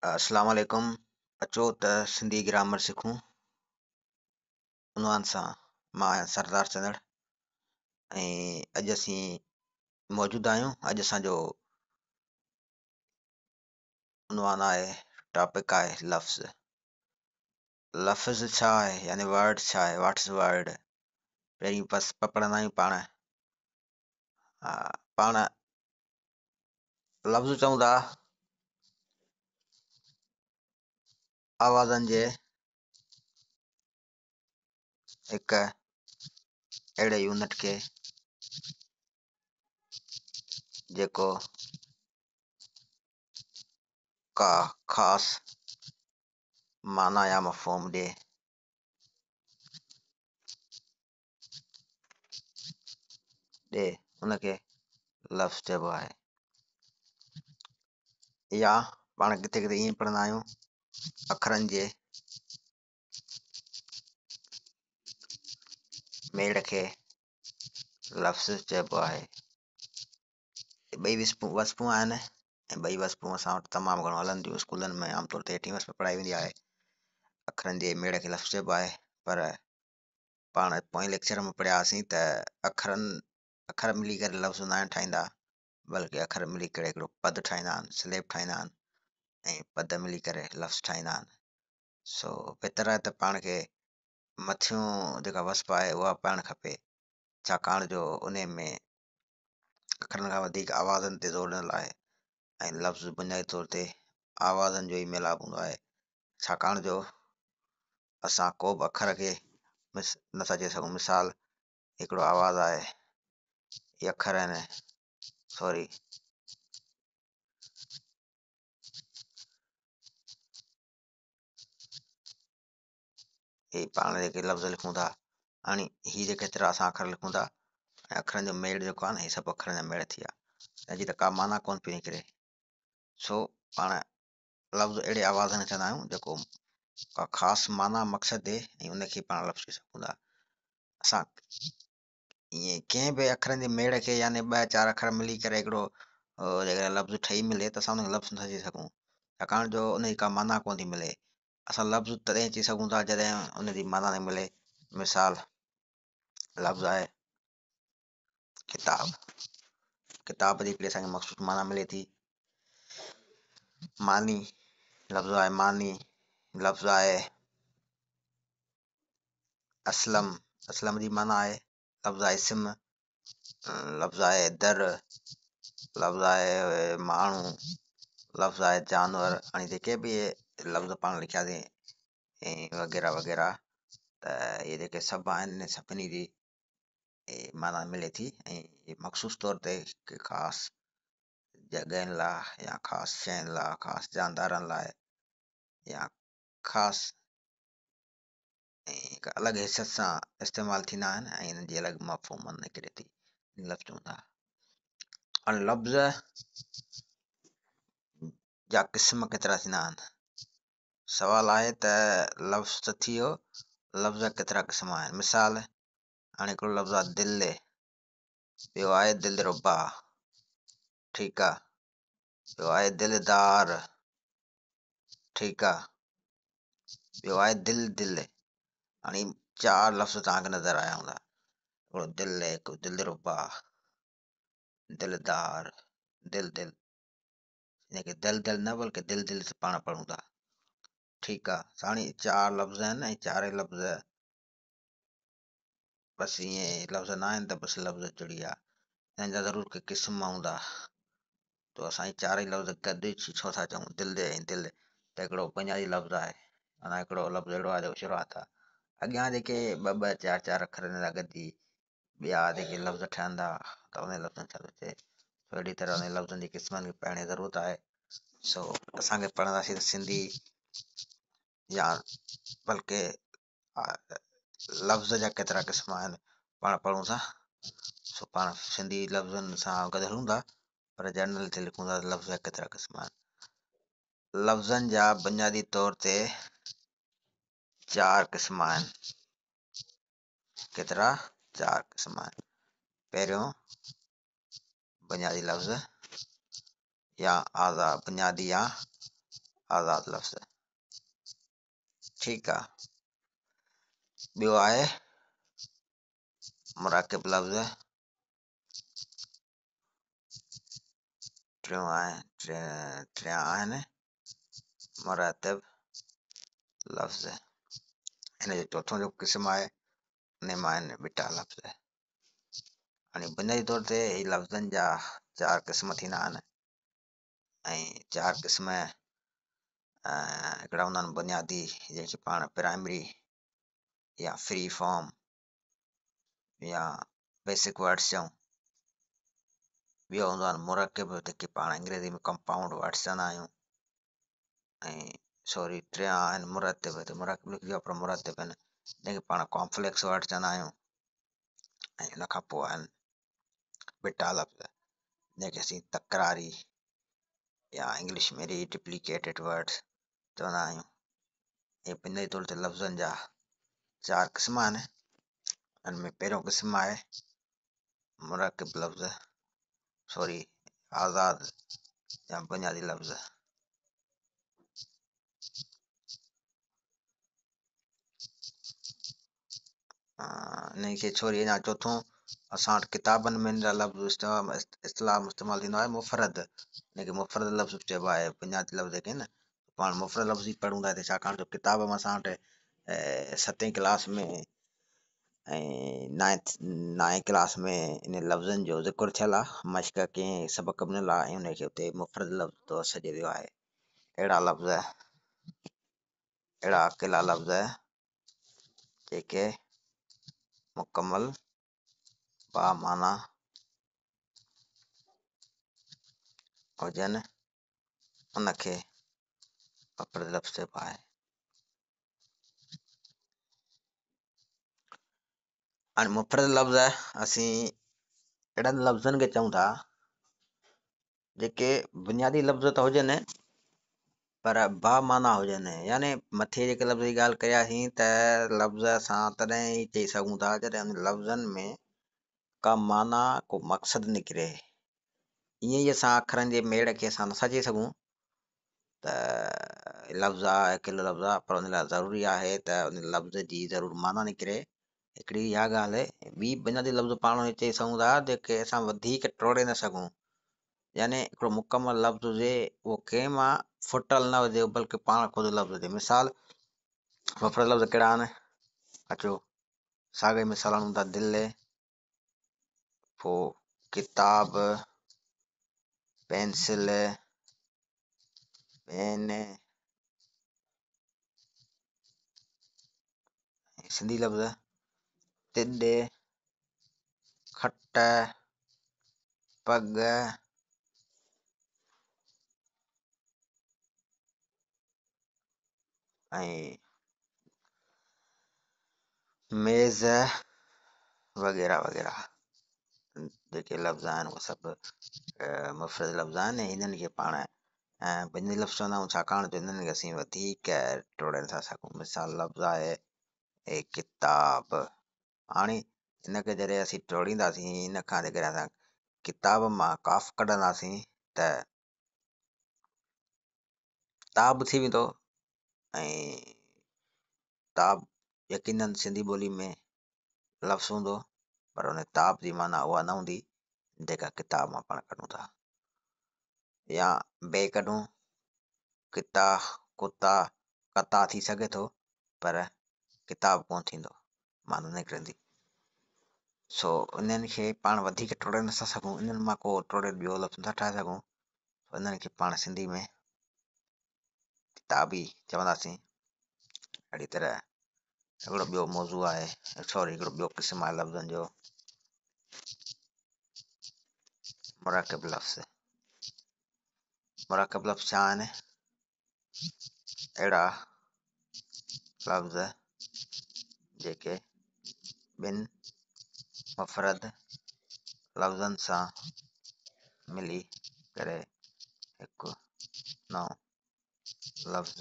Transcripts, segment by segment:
اسلام عليڪم اچو ته سنڌي گرامر سکون عنوان سان مان آهيان سردار چنڙ ۽ اڄ اسين موجود آهيون. اڄ اسان جو عنوان آهي، ٽاپڪ آهي لفظ. لفظ ڇا آهي يعني ورڊ ڇا آهي، واٽ از ورڊ. پهرين بس پڙهندا آهيون پاڻ، پاڻ لفظ چئون ٿا آوازن جي هڪ اهڙي يونٽ کي جيڪو ڪا خاص معنيٰ يا مفهوم ڏئي. ڏئي ان کي لفظ چئبو آهي. يا پاڻ ڪٿي ڪٿي ائين پڙهندا آهيون اکرن جي ميڙ کي لفظ چئبو آهي. ٻئي وصفون آهن ۽ ٻئي وصفون اسان وٽ تمام گهڻو هلن ٿيون. اسڪولن ۾ عام طور تي هيٺين وصف پڙهائي ويندي آهي، اکرن جي ميڙ کي لفظ چئبو آهي. پر پاڻ پوئين ليڪچر ۾ پڙهياسين ته اکر ملي ڪري لفظ نه آهن ٺاهيندا، بلڪه اکر ملي ڪري هڪڙو پد ٺاهيندا آهن، سليب ٺاهيندا آهن ۽ پد ملي ڪري لفظ ٺاهيندا آهن. سو بهتر آهي ته پاڻ کي مٿيون جيڪا وصف آهي اها پڙهڻ کپي، ڇاڪاڻ جو ان ۾ اکرن کان وڌيڪ آوازن تي زور ڏنل آهي ۽ لفظ بنيادي طور تي آوازن جو ئي ميلاپ هوندو آهي. ڇاڪاڻ جو اسان ڪو به اکر کي نٿا چئي سگهون. مثال هڪڙو آواز آهي، هي اکر آهن، سوري هي پاڻ جيڪي لفظ لکون ٿا، هاڻي هي جيڪي هيترا اسان اکر لکون ٿا ۽ اکرن جو ميڙ جيڪو آهي نه، هي سڀ اکرن جا ميڙ ٿي ويا، هن جي ته ڪا معنيٰ ڪونه پئي نڪري. سو پاڻ لفظ اهڙي آواز کي چوندا آهيون جيڪو ڪا خاص معنيٰ مقصد ڏئي ۽ ان کي پاڻ لفظ چئي سگهون ٿا. اسان ائين ڪنهن به اکرن جي ميڙ کي يعني ٻه چار اکر ملي ڪري هڪڙو جيڪڏهن لفظ ٺهي ملي ته اسان ان کي لفظ نٿا چئي سگهون، ڇاڪاڻ جو ان جي ڪا معنيٰ ڪونه ٿي ملي. اسان لفظ تڏهن چئي سگهون ٿا جڏهن ان جي معنيٰ نه ملي. مثال لفظ آهي ڪتاب، ڪتاب جي هڪڙي اسان کي مخصوص معنيٰ ملي ٿي. ماني لفظ آهي ماني، لفظ آهي اسلم، اسلم جي معنيٰ آهي، لفظ آهي سم، لفظ آهي در، لفظ آهي ماڻهو، لفظ آهي جانور. هاڻي جيڪي به اهي لفظ پاڻ لکياسين ۽ وغيره وغيره، ته اهي جيڪي سڀ آهن ان سڀني جي معنيٰ ملي ٿي ۽ مخصوص طور تي هڪ خاص جڳهين لاءِ يا خاص شين لاءِ، خاص جاندارن لاءِ يا خاص ۽ هڪ الڳ حيثيت سان استعمال ٿيندا آهن ۽ انهن جي الڳ مفهوم نڪري ٿي. لفظ چون ٿا. هاڻي لفظ جا قسم ڪيترا ٿيندا آهن؟ سوال آهي ته لفظ ته ٿي ويو، لفظ جا ڪيترا قسم آهن؟ مثال هاڻي هڪڙو لفظ آهي دل، ٻيو آهي دلربا، ٺيڪ آهي، ٻيو آهي دلدار، ٺيڪ آهي، ٻيو آهي دل دل. هاڻي چار لفظ توهان کي نظر آيا هوندا، هڪڙو دل، هڪ دلربا، دلدار، دل دل. هن کي دل دل نه بلڪه دل دل پاڻ پڙهون ٿا، ٺيڪ آهي. هاڻي چار لفظ آهن ۽ چارئي لفظ بس ائين لفظ نه آهن ته بس لفظ جڙي ويا، هنن جا ضرور ڪي قسم هوندا. تو اسان هي چارئي لفظ گڏ ئي ڇو ٿا چئون دل ۽ دل؟ ته هڪڙو بنيادي لفظ آهي، معنيٰ هڪڙو لفظ اهڙو آهي جيڪو شروعات آهي، اڳيان جيڪي ٻه ٻه چار چار اکر هن جا گڏجي ٻيا جيڪي لفظ ٺهندا ته انهن لفظن کي ٿو چئي. سو اهڙي طرح انهن لفظن جي قسمن کي پڙهڻ جي ضرورت آهي. سو اسان کي پڙهنداسين ته سنڌي يا بلڪه لفظ جا ڪيترا قسم آهن پاڻ پڙهون ٿا. سو پاڻ سنڌي لفظن سان گڏ هلون ٿا، پر جنرل تي لکون ٿا ته لفظ جا ڪيترا قسم آهن. لفظن جا بنيادي طور تي چار قسم آهن. ڪيترا؟ چار قسم آهن. پهريون بنيادي لفظ يا آزاد، بنيادي يا آزاد لفظ. ٺيڪ آ. ٻيو آهي مرڪب لفظ، ٽيون آهي ٽيان آهن مرتب لفظ. هن جو چوٿون جيڪو قسم آهي ان مان آهن ٻٽا لفظ. هاڻي بنيادي طور تي هي لفظن جا چار قسم ٿيندا آهن ۽ چار قسم هڪڙا هوندا آهن بنيادي، جنهن کي پاڻ پرائمري يا فري فارم يا بيسڪ ورڊس چئون. ٻيو هوندو آهي مرڪب، جيڪي پاڻ انگريزي ۾ ڪمپائونڊ ورڊس چوندا آهيون. ۽ سوري ٽيان آهن مرتب، هتي مرڪب لکجي آهي پر مرتب آهن، جنهن کي پاڻ ڪامپليڪس ورڊ چوندا آهيون. ۽ ان کان پوءِ آهن ٻٽا لفظ، جنهن کي اسين تڪراري يا انگلش ۾ ري ڊپليڪيٽيڊ ورڊس چوندا آهيون. اهي بنيادي طور تي لفظن جا چار قسم آهن. ان ۾ پهريون قسم آهي مرڪب لفظ، سوري آزاد يا بنيادي لفظ. ان کي ڇوري اڃا چوٿون اسان وٽ ڪتابن ۾ ان جا لفظ اصطلاح استعمال ٿيندو آهي مفرد، ان کي مفرد لفظ به چئبو آهي. بنيادي لفظ جيڪي آهن پاڻ مفرد لفظ ئي پڙهون ٿا هتي، ڇاڪاڻ جو ڪتاب ۾ اسان وٽ ستين ڪلاس ۾ ۽ نائين ڪلاس ۾ ان لفظن جو ذڪر ٿيل آهي، مشق ڪنهن سبق به ڏنل آهي ۽ ان کي اتي مفرد لفظ طور سڏيو ويو آهي. اهڙا لفظ، اهڙا اڪيلا لفظ جيڪي مڪمل بامعنيٰ هجن ان کي مفرد لفظ چئبو آهي. هاڻي مفرد لفظ اسين اهڙن لفظن کي چئون ٿا جيڪي بنيادي لفظ ته هجن پر بامعنيٰ هجن، يعني مٿي جيڪي لفظ جي ڳالهه ڪياسين ته لفظ اسان تڏهن ئي چئي سگهون ٿا جڏهن ان لفظن ۾ ڪا معنيٰ ڪو مقصد نڪري. ائين ئي اسان اکرن جي ميڙ کي اسان نٿا چئي سگهون ته لفظ آهي اڪيلو لفظ آهي، پر ان لاءِ ضروري آهي ته ان لفظ جي ضرور معنيٰ نڪري. هڪڙي اها ڳالهه آهي. ٻي بنيادي لفظ پاڻ چئي سگهون ٿا جيڪي اسان وڌيڪ ٽوڙي نه سگهون، يعني هڪڙو مڪمل لفظ هجي اهو ڪنهن مان ڦٽل نه هجي بلڪه پاڻ خود لفظ هجي. مثال مفرد لفظ ڪهڙا آهن؟ اچو ساڳي مثال آڻون ٿا، دل، پوءِ ڪتاب، پينسل، پين. سنڌي لفظ تڏ، کٽ، پڳ، ۽ ميز وغيره وغيره. جيڪي لفظ آهن اهي سڀ مفرد لفظ آهن. هنن کي پاڻ بنيادي لفظ چوندا آهيون، ڇاڪاڻ جو هنن کي اسين وڌيڪ ٽوڙي نٿا سگهون. مثال لفظ آهي ڪتاب. هاڻي هن کي جڏهن اسين ٽوڙينداسين، هن کان جيڪڏهن اسان ڪتاب مان ڪاف ڪڍنداسين ته تاب ٿي ويندو، ۽ تاب يقينن سنڌي ٻولي ۾ لفظ هوندو پر ان تاب جي معنيٰ اها نه هوندي جيڪا ڪتاب مان پاڻ ڪڍون ٿا. يا بي ڪڍون، ڪتا، ڪتا، ڪتا ٿي سگهي ٿو پر ڪتاب ڪونه ٿيندو، معنيٰ نڪرندي. سو انهن کي پاڻ وڌيڪ ٽوڙي نٿا سگهون، انهن مان ڪو ٽوڙي ٻيو لفظ نٿا ٺاهي سگهون. انهن کي پاڻ سنڌي ۾ ڪتاب ئي چونداسين. اهڙي طرح هڪڙو ٻيو موضوع آهي، سوري هڪڙو ٻيو قسم آهي لفظن جو، مرڪب لفظ. مرڪب لفظ ڇا آهن؟ اهڙا لفظ جيڪي ٻن مفرد لفظن سان ملي ڪري هڪ نئون لفظ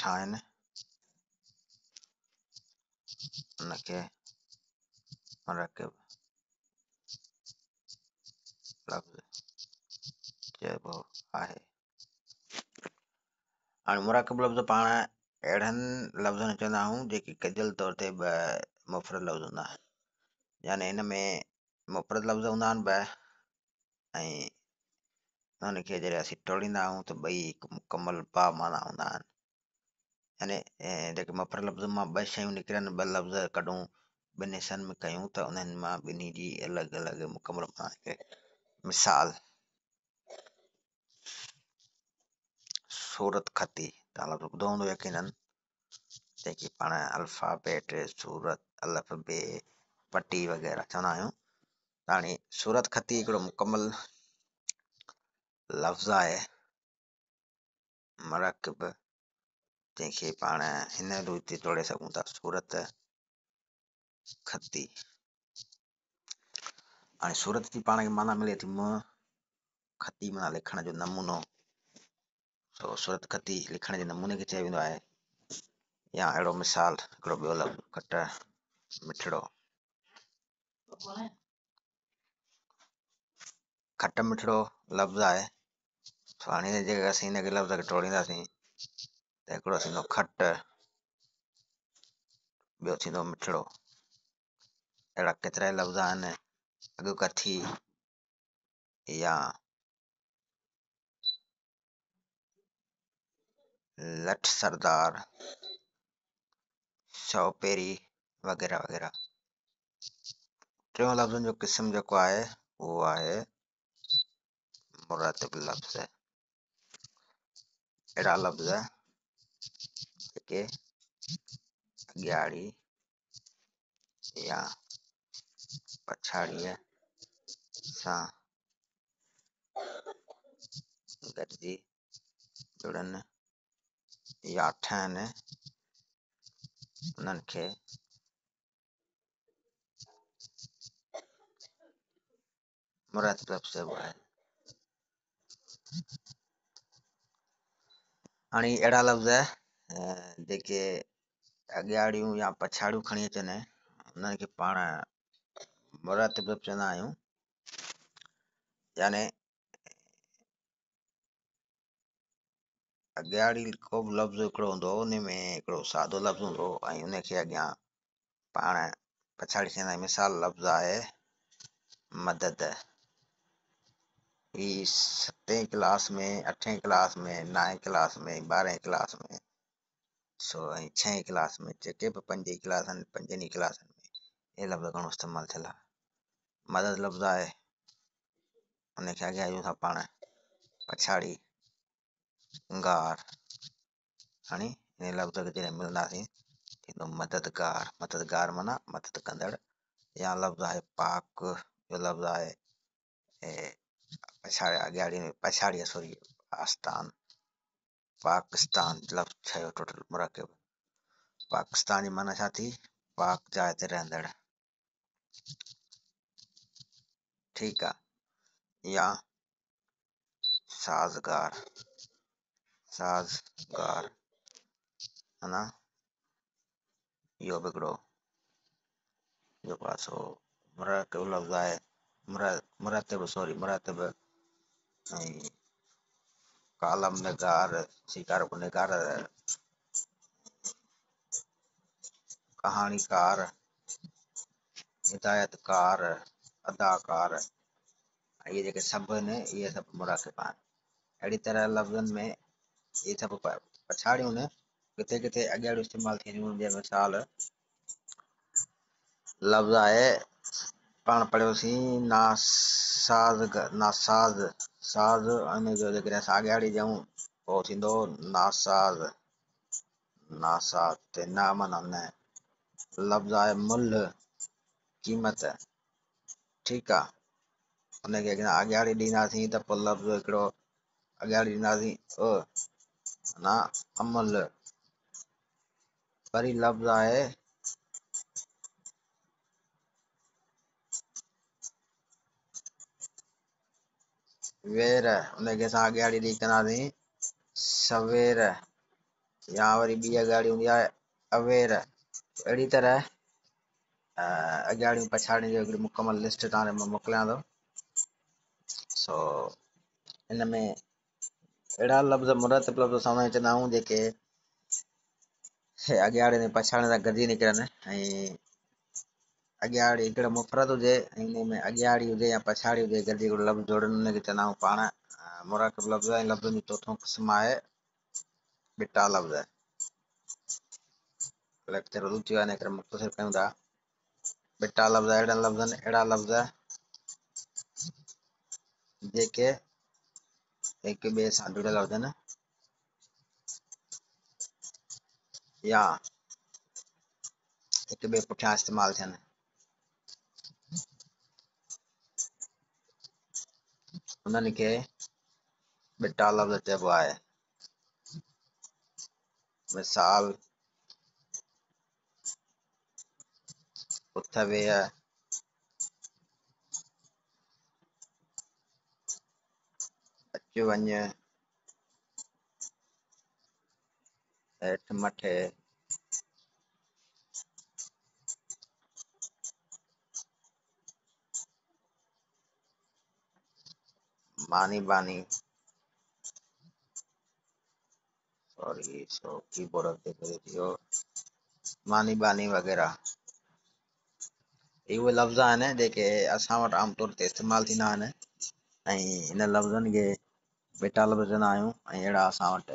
ٺاهين، ان کي مرڪب لفظ چئبو آهي. هاڻي مرڪب لفظ پاڻ اهڙن لفظن کي چوندا آهيون جيڪي گڏيل طور تي ٻه مفرد لفظ هوندا آهن، يعني ان ۾ مفرد لفظ هوندا آهن ٻه، ۽ انهن کي جڏهن اسين ٽوڙيندا آهيون ته ٻئي هڪ مڪمل با معنيٰ هوندا آهن. يعني جيڪي مفرد لفظ مان ٻه شيون نڪرن، ٻه لفظ ڪڍون، ٻن حصن ۾ ڪيون ته انهن مان ٻنهي جي الڳ الڳ مڪمل معنيٰ نڪري. مثال صورت خطي، توهان لفظ ٻڌو هوندو يقينن، جيڪي پاڻ الفابيٽ، صورت، الف بي، پٽي وغيره چوندا آهيون. ته هاڻي صورت خطي هڪڙو مڪمل لفظ آهي مرڪب، جنهن کي پاڻ هن ريت جوڙي سگهون ٿا، صورت خطي. هاڻي صورت جي پاڻ کي معنيٰ ملي ٿي منهن، خطي معنيٰ لکڻ جو نمونو، سو صورت خطي لکڻ جي نموني کي چيو ويندو آهي. يا اهڙو مثال هڪڙو ٻيو لفظ کٽ مٺڙو، کٽ مٺڙو لفظ آهي. سو هاڻي هن جيڪي اسين هن کي لفظ کي ٽوڙينداسين ته هڪڙو ٿيندو کٽ، ٻيو ٿيندو مٺڙو. اهڙا ڪيترا ئي لفظ آهن، اڳڪٿي يا لٺ سردار، شوپيري وغيره وغيره. ٽيون لفظن جو قسم جيڪو آهي اهو آهي مرتب لفظ. اهڙا لفظ جيڪي اڳياڙي يا پڇاڙيء سان گڏجي جڙن يا ٺهن، انهن کي مرتب لفظ چئبو آهي. هاڻي اهڙا لفظ جيڪي اڳياڙيون يا پڇاڙيون کڻي اچن، انهن کي پاڻ مرتب لفظ چوندا آهيون. يعني اڳياڙي ڪو به لفظ هڪڙو هوندو، ان ۾ هڪڙو سادو لفظ هوندو ۽ ان کي اڳيان پاڻ پڇاڙي چوندا آهيون. مثال لفظ آهي مدد. هي ستين ڪلاس ۾، اٺين ڪلاس ۾، نائين ڪلاس ۾، ٻارهين ڪلاس ۾ سو ۽ ڇهين ڪلاس ۾ جيڪي به پنج ئي ڪلاس آهن، پنجن ئي ڪلاسن ۾ هي لفظ گهڻو استعمال ٿيل آهي. مدد لفظ آهي، ان کي اڳيان ڏيون ٿا پاڻ پڇاڙي گار. هاڻي هن لفظ کي جڏهن ملنداسين ٿيندو مددگار. مددگار معنيٰ مدد ڪندڙ. يا لفظ آهي پاڪ، ٻيو لفظ آهي پڇاڙي اڳياڙي ۾ پڇاڙي سوري آستان، پاڪستان لفظ ٺهيو ٽوٽل مرڪب. پاڪستان جي معنيٰ ڇا ٿي؟ پاڪ جاءِ تي رهندڙ، ٺيڪ آهي. يا سازگار، سازگار معنيٰ اهو به هڪڙو جيڪو آهي سو مرڪب لفظ آهي، مرتب سوري مرتب. ۽ ڪالم نگار، سيڪار نگار، ڪهاڻيڪار، هدايتڪار، اداڪار، اهي جيڪي سڀ آهن اهي سڀ مرڪب آهن. اهڙي طرح لفظن ۾ اهي سڀ پڇاڙيون آهن، ڪٿي ڪٿي اڳياڙيون استعمال ٿينديون آهن. جنهن مثال لفظ آهي پاڻ پڙهيوسين ناساز، ناساز، ساز، ان جو جيڪڏهن اسان اڳياڙي ڏيون پوءِ ٿيندو ناساز، ناساز تي نه معنيٰ نه. لفظ آهي ملهه، قيمت، ٺيڪ آهي. ان کي اڳياڙي ڏينداسين ته پوءِ لفظ هڪڙو اڳياڙي ڏينداسين ا معنيٰ املهه. وري لفظ آهي وير، ان کي اسان اڳياڙي ڏيئي ڪنداسين سوير، يا وري ٻي اڳياڙي هوندي آهي اوير. اهڙي طرح اڳياڙيون پڇاڙين جو هڪڙي مڪمل لسٽ توهان کي مان موڪليان ٿو. سو ان ۾ اهڙا لفظ مرتب لفظ اسان انهن کي چوندا آهيون جيڪي اڳياڙي ۽ پڇاڙي سان گڏجي نڪرن ۽ اڳياڙي هڪڙو مفرد هجي ۽ ان ۾ اڳياڙي هجي يا پڇاڙي هجي گڏجي هڪڙو لفظ جوڙن ان کي چوندا آهيون پاڻ مرڪب لفظ ۽ لفظن جو چوٿون قسم آهي ٻٽا لفظ. ليڪچر وڏو ٿي ويو آهي ان ڪري مختصر ڪيون ٿا. ٻٽا لفظ اهڙن لفظن اهڙا لفظ جيڪي هڪ ٻئي سان جڙيل هجن يا هڪ ٻئي پٺيان استعمال ٿين. انهن کي ٻٽا لفظ چئبو آهي. مثال اٿ ويهه، اچ وڃ، هيٺ مٿي، ماني باني، سوري سو ڪيبورڊ اڳتي پوئتي ٿي ويو، ماني باني وغيره. هي اهي لفظ آهن جيڪي اسان وٽ عام طور تي استعمال ٿيندا آهن ۽ انهن لفظن کي ٻٽا لفظ چوندا آهيون ۽ اهڙا اسان وٽ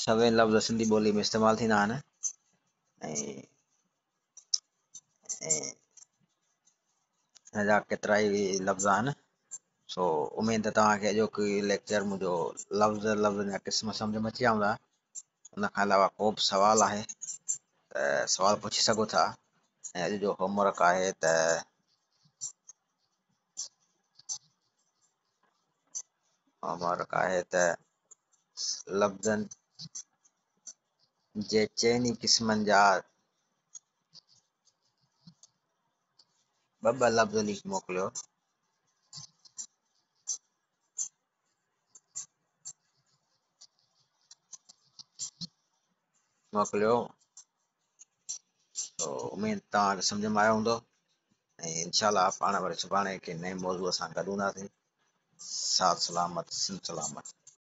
سوين لفظ سنڌي ٻولي ۾ استعمال ٿيندا آهن ۽ هن جا ڪيترا ئي لفظ آهن. سو اميد ته توهان کي اڄوڪي ليڪچر منهنجو لفظ لفظن جا قسم سمجهه ۾ اچي ويا هوندا. ان کان علاوه ڪو به سوال آهي ته سوال پڇي سگهو ٿا. ۽ اڄ جو هوم ورڪ آهي ته هوم ورڪ آهي ته لفظن جي چئني قسمن جا ٻه ٻه لفظ لکي موڪليو. موڪليو. سو اميد توهان کي سمجهه ۾ آيو هوندو ۽ انشاء الله پاڻ وري سڀاڻي ڪنهن نئين موضوع سان گڏ هونداسين. ساٿ سلامت، سنڌ سلامت.